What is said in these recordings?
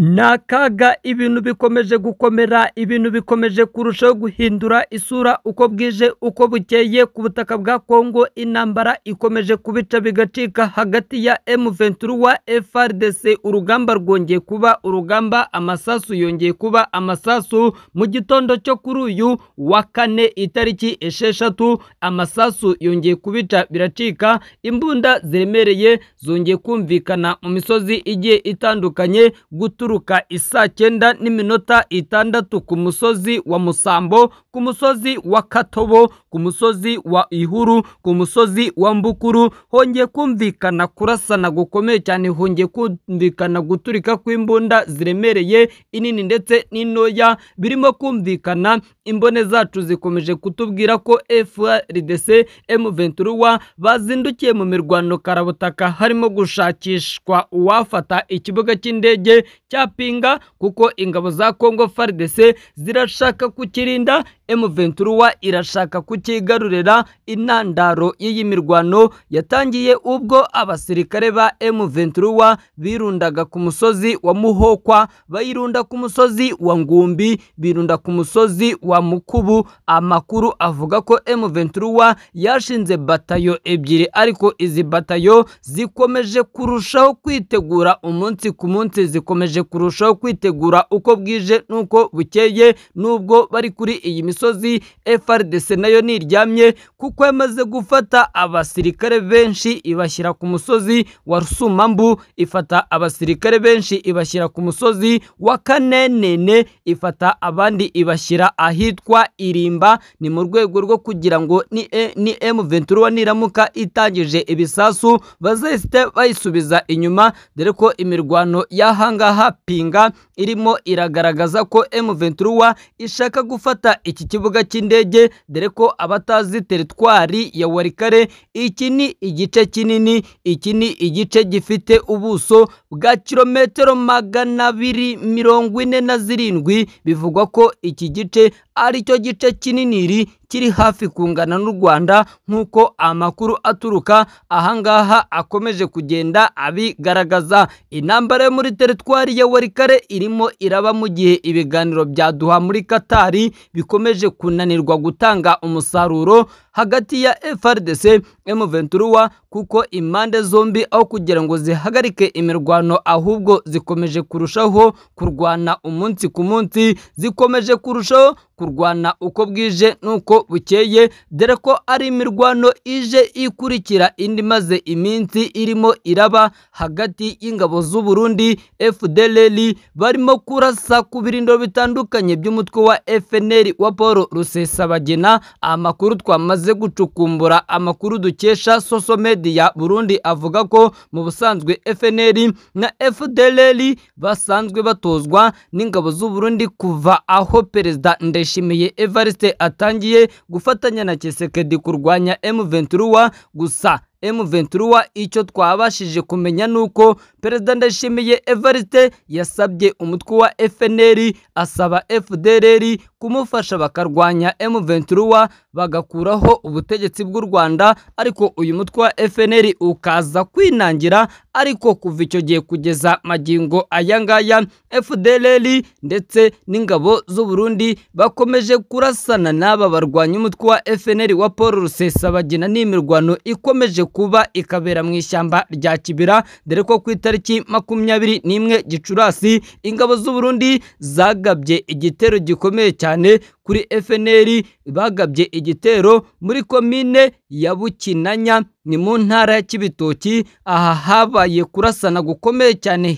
Ni akaga, ibintu bikomeje gukomera, ibintu bikomeje kurushaho guhindura isura uko bwije uko bukeye ku butaka bwa Kongo. Intambara ikomeje kubica bigacika hagati ya M23 FARDC. Urugamba rwongeye kuba urugamba, amasasu yongeye kuba amasasu. Mu gitondo cyo kuri uyu wa kane itariki 6, amasasu yongeye kubica biracika, imbunda ziremereye zongeye kumvikana mu misozi igiye itandukanye guturuka isaa 9:06 ku musozi wa Musambo, ku musozi wa Katobo, ku musozi wa Ihuru, ku musozi wa Mbukuru. Hongeye kumvikana kurasana gukomeye cyane, hongeye kumvikana guturika kw'imbunda ziremereye inini ndetse n'intoya birimo kumvikana. Imbone zacu zikomeje kutubwira ko FARDC M23 bazindukiye mu mirwano karabutaka, harimo gushakishwa uwafata ikibuga cy'indege cya Pinga, kuko ingabo za Kongo FARDC zirashaka kukirinda, M23 irashaka kukigarurira. Intandaro y'iyi mirwano yatangiye ubwo abasirikare ba M23 birundaga ku musozi wa Muhokwa, bayirunda ku musozi wa Ngumbi, birunda ku musozi wa Mukubu. Amakuru avuga ko M23 yashinze batayo 2, ariko izi batayo zikomeje kurushaho kwitegura umunsi ku munsi, zikomeje kurushaho kwitegura uko bwije nuko bukeye. Nubwo bari kuri iyi misozi, FARDC nayo niryamye, kuko yamaze gufata abasirikare benshi ibashyira ku musozi wa Rusumambu, ifata abasirikare benshi ibashyira ku musozi wa Kanenene, ifata abandi ibashyira ahitwa Irimba. Ni mu rwego rwo kugira ngo ni M23 niramuka itangije ibisasu bazahite bayisubiza inyuma, dore ko imirwano y'ahangaha Pinga irimo iragaragaza ko M23 ishaka gufata iki kibuga cy'indege, dore ko abatazi teritwari ya Walikale, iki ni igice kinini, iki ni igice gifite ubuso bwa kilometero 247. Bivugwa ko iki gice ari cyo gice kinini kiri hafi kungana n'u Rwanda, nk'uko amakuru aturuka ahangaha akomeje kugenda abigaragaza. Intambara yo muri teritwari ya Walikale irimo iraba mu gihe ibiganiro bya Doha muri Katari bikomeje kunanirwa gutanga umusaruro hagati ya FARDC M23, kuko impande zombi aho kugira ngo zihagarike imirwano ahubwo zikomeje kurushaho kurwana umunsi ku munsi, zikomeje kurushaho kurwana uko bwije nuko bukeye, dore ko ari imirwano ije ikurikira indi maze iminsi irimo iraba hagati y'ingabo z'u Burundi FDLR barimo kurasa ku birindiro bitandukanye by'umutwe wa FNL wa Paul Rusesabagina. Amakuru twamaze gucukumbura, amakuru dukesha social media Burundi, avuga ko mu busanzwe FNL na FDLR basanzwe batozwa n'ingabo z'u Burundi kuva aho Perezida Ndayishimiye Evariste atangiye gufatanya na Tshisekedi kurwanya M23. Gusa M23 icyo twabashije kumenya nuko Perezida Ndayishimiye Evariste yasabye umutwe wa FNL, asaba FDLR kumufasha bakarwanya M23 bagakuraho ubutegetsi bw'u Rwanda, ariko uyu mutwe wa FNL ukaza kwinangira. Ariko kuva icyo gihe kugeza magingo aya ngaya, FDLR ndetse n'ingabo z'u Burundi bakomeje kurasana n'aba barwanya umutwe wa FNL wa Paul Rusesabagina. N'imirwano ikomeje kuba ikabera mu ishyamba rya Kibira, dore ko ku itariki 21 Gicurasi ingabo z'u Burundi zagabye igitero gikomeye cyane kuri FNL. Bagabye igitero muri komine ya Bukinanya, ni mu ntara ya Kibitoki. Aha habaye kurasana gukomeye cyane,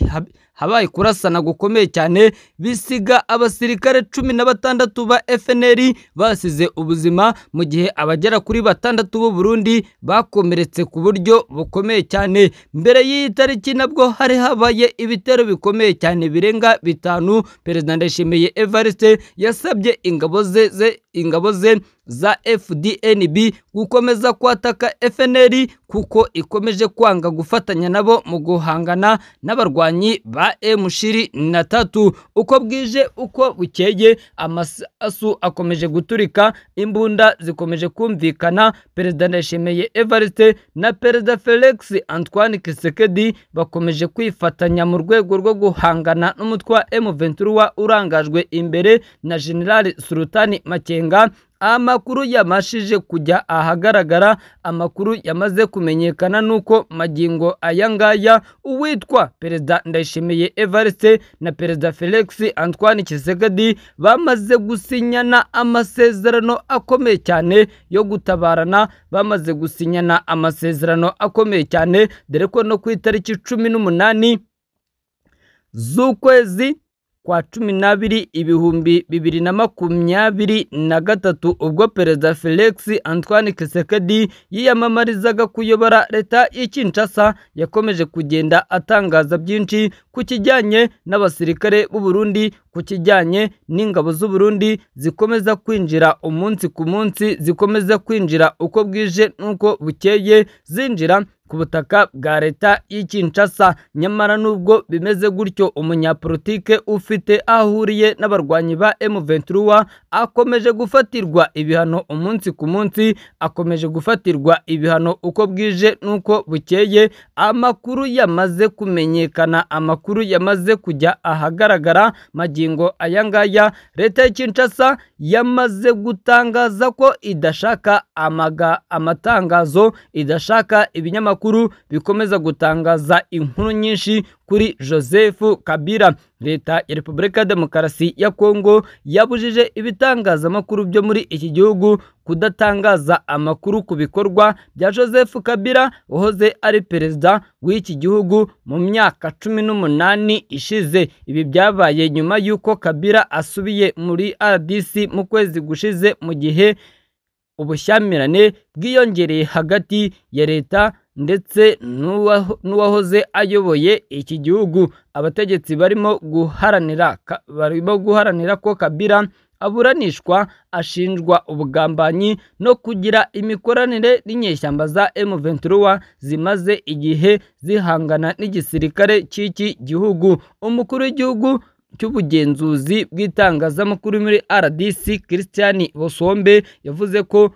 habaye kurasana gukomeye cyane bisiga abasirikare 16 ba FNL basize ubuzima, mu gihe abagera kuri 6 b'u Burundi bakomeretse ku buryo bukomeye cyane. Mbere y'iyi tariki nabwo hari habaye ibitero bikomeye cyane birenga 5. Perezida Ndayishimiye Evariste yasabye ingabo ze za FDNB gukomeza kwataka FNL kuko ikomeje kwanga gufatanya nabo mu guhangana n'abarwanyi ba M23. Uko bwije uko bukeye amasasu akomeje guturika, imbunda zikomeje kumvikana. Perezida Ndayishimiye Evariste na Perezida Felix Antoine Tshisekedi bakomeje kwifatanya mu rwego rwo guhangana n'umutwe wa M23 urangajwe imbere na General Sultani Makenga. Amakuru yamashije kujya ahagaragara, amakuru yamaze kumenyekana nuko magingo aya ngaya uwitwa Perezida Ndayishimiye Evariste na Perezida Felix Antoine Tshisekedi bamaze gusinyana amasezerano akomeye cyane yo gutabarana, bamaze gusinyana amasezerano akomeye cyane, dore ko no ku itariki 18 z'ukwezi kwa 12 2023 ubwo Perezida Felix Antoine Tshisekedi yiyamamarizaga kuyobora leta y'i Kinshasa, yakomeje kugenda atangaza byinshi ku kijyanye n'abasirikare b'u Burundi, ku kijyanye n'ingabo z'u Burundi zikomeza kwinjira umunsi ku munsi, zikomeza kwinjira uko bwije n'uko bukeye, zinjira ku butaka bwa leta y'i Kinshasa. Nyamara nubwo bimeze gutyo, umunyapolitike ufite aho ahuriye n'abarwanyi ba M23 akomeje gufatirwa ibihano umunsi ku munsi, akomeje gufatirwa ibihano uko bwije n'uko bukeye. Amakuru yamaze kumenyekana, amakuru yamaze kujya ahagaragara magingo aya ngaya, leta y'i Kinshasa yamaze gutangaza ko idashaka amatangazo, idashaka ibinyamakuru bikomeza gutangaza inkuru nyinshi kuri Joseph Kabila. Leta ya Repubulika ya Demokarasi ya Kongo yabujije ibitangazamakuru byo muri iki gihugu kudatangaza amakuru ku bikorwa bya Joseph Kabila wahoze ari perezida w'iki gihugu mu myaka 18 ishize. Ibi byabaye nyuma y'uko Kabila asubiye muri RDC mu kwezi gushize, mu gihe ubushyamirane bwiyongereye hagati ya leta ndetse n'uwahoze ayoboye iki gihugu. Abategetsi barimo guharanira ko Kabila aburanishwa ashinjwa ubugambanyi no kugira imikoranire n'inyeshyamba za M23 zimaze igihe zihangana n'igisirikare cy'iki gihugu. Umukuru w'igihugu cy'ubugenzuzi bw'itangazamakuru muri RDC Christian Bosombe yavuze ko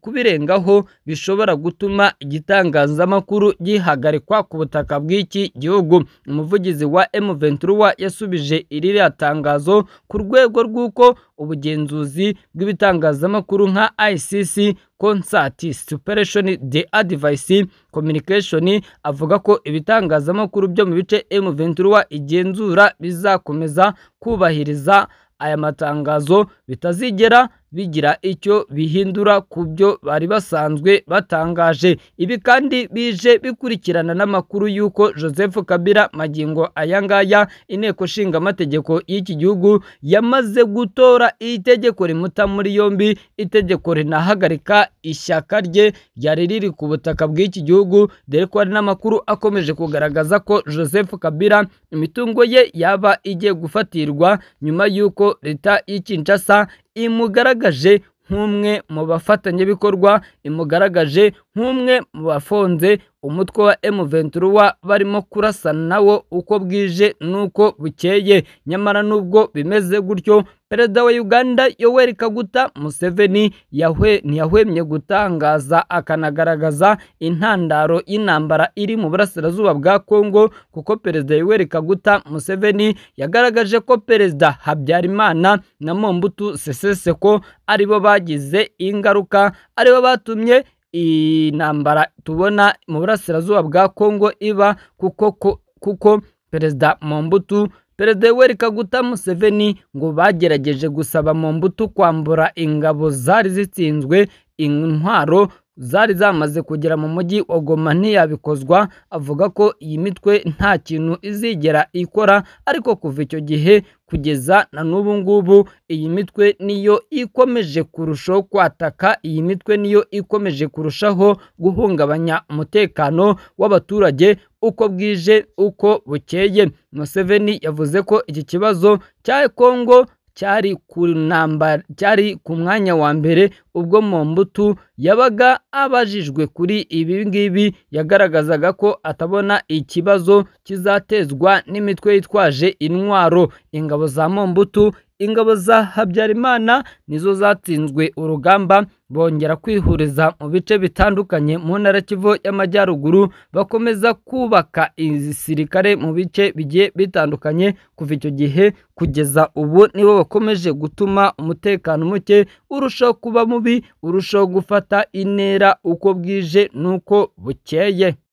kubirengaho bishobora gutuma igitangazamakuru gihagarikwa ku butaka bw'iki gihugu. Umuvugizi wa M23 yasubije iriya tangazo ku rwego rw'uko ubugenzuzi bw'ibitangazamakuru nka ICC Concert Superation de Advice Communication avuga ko ibitangazamakuru byo mu bice M23 igenzura bizakomeza kubahiriza aya matangazo, bitazigera bigira icyo bihindura ku byo bari basanzwe batangaje. Ibi kandi bije bikurikirana n'amakuru y'uko Joseph Kabila magingo aya ngaya inteko nshingamategeko y'iki gihugu yamaze gutora itegeko rimuta muri yombi, itegeko rinahagarika ishyaka rye ryari riri ku butaka bw'iki gihugu, dore ko hari n'amakuru akomeje kugaragaza ko Joseph Kabila imitungo ye yaba igiye gufatirwa nyuma y'uko leta y'i Kinshasa imugaragaje nk'umwe mu bafatanyabikorwa, imugaragaje nk'umwe mu bafonze umutwe wa M23 barimo kurasana nawo uko bwije n'uko bukeye. Nyamara nubwo bimeze gutyo, Perezida wa Uganda Yoweri Kaguta Museveni ntiyahwemye gutangaza akanagaragaza intandaro y'intambara iri mu burasirazuba bwa Kongo, kuko Perezida Yoweri Kaguta Museveni yagaragaje ko Perezida Habyarimana na Mobutu Sese Seko aribo bagize ingaruka, aribo batumye intambara tubona mu burasirazuba bwa Kongo iba, kuko Perezida Mobutu, Perezida Yoweri Kaguta Museveni ngo bagerageje gusaba Mobutu kwambura ingabo zari zitsinzwe intwaro zari zamaze kugera mu mujyi wa Goma, ntiyabikozwa. Avuga ko iyi mitwe nta kintu izigera ikora, ariko kuva icyo gihe kugeza na n'ubu ngubu iyi mitwe niyo ikomeje kurushaho kwataka, iyi mitwe niyo ikomeje kurushaho guhungabanya umutekano w'abaturage uko bwije uko bukeye. Museveni yavuze ko iki kibazo cya Kongo cyari ku mwanya wa mbere. Ubwo Mobutu yabaga abajijwe kuri ibi ngibi, yagaragazaga ko atabona ikibazo kizatezwa n'imitwe yitwaje intwaro. Ingabo za Mobutu, ingabo za Habyarimana nizo zatsinzwe urugamba, bongera kwihuriza mu bice bitandukanye mu ntara Kivu y'Amajyaruguru, bakomeza kubaka igisirikare mu bice bigiye bitandukanye. Kuva icyo gihe kugeza ubu nibo bakomeje gutuma umutekano muke urushaho kuba mubi, urushaho gufata intera uko bwije n'uko bukeye.